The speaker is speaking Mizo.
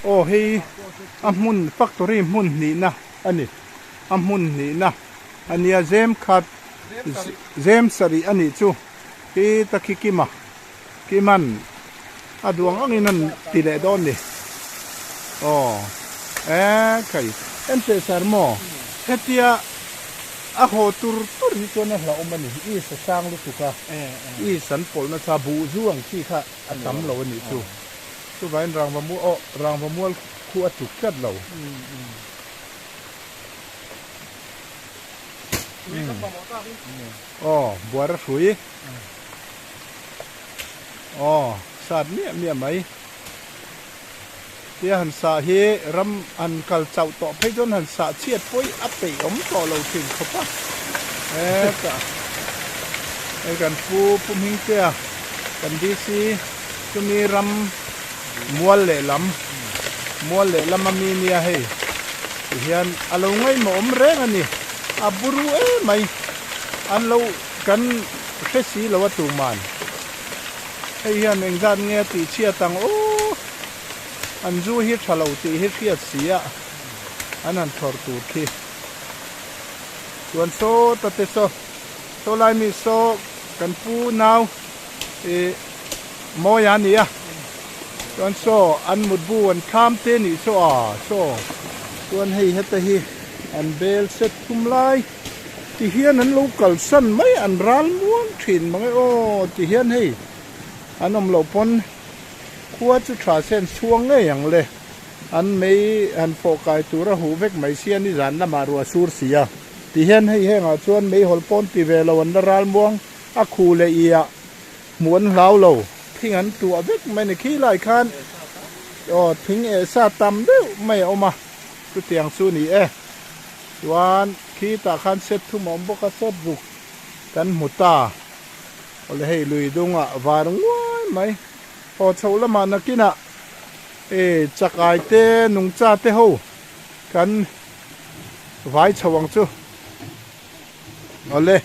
Aw hei a hmun factory hmun hnihna a ni. A hmun hnihna a nia zem khat zem sarih a nih chu hi ta khi Kima Kiman a duang angin an ti leh dawn ni. Aw e khai en teh sar maw hetia a haw tur tur hi chuan a hlauhawm a ni. I sa sang lutuk a i san pawlh nasa buh zu ang chi kha a tam lo a nih chu. Chuvangin rangva mual aw rangva mual khu a tluk tlat lo. Aw buara hrui. Aw sat miah miah mai. Tia han sah hi ram han kal chauh tawh phei chuan han sah chhiat pawh hi a peih awm tawh lo thin khawp a. Hetah hei kan pu Pu Hmingtea kan DC chumi ram mual lehlam mual lehlam ami nia hei tihian a lo ngaihmawh awm reng a ni a buru emai an lo kan hre si lo a tuman. Hei hian engzat nge a tih chhiat ang aw, an zu hi tha lo tih hi hriat si a, an han thlawr tur khi. Chuan saw ta te saw, saw lai mi saw kan pu nau ih mawi a ni a, chuan saw an mutbu an thlam te nih saw a saw, chuan hei heta hi an bel set thum lai. Ti hian an lo kalsan mai an ral muang thin mang e aw ti hian hei an awm loh pawn khua chu tha sen chhuang ngei ang le an mei han fawh kai tur a huh vek mai sia nizan lamah ruah sur si a ti hian hei hengah chuan meihawl pawn ti ve lo an la ral muang a khu leh iah hmuh an hlau lo thing an tuah vek mai a ni khi lai khan aw thing eh sa tam deuh mai a awm a chutiang chu a ni e. Chuan khitah khan set thum a awm bawk a, set ruk kan hmu ta. Awle hei lui dungah var nguai mai. Haw chho lamah nakinah e chakai te nungcha te ho kan vai chho ang chu. Awle.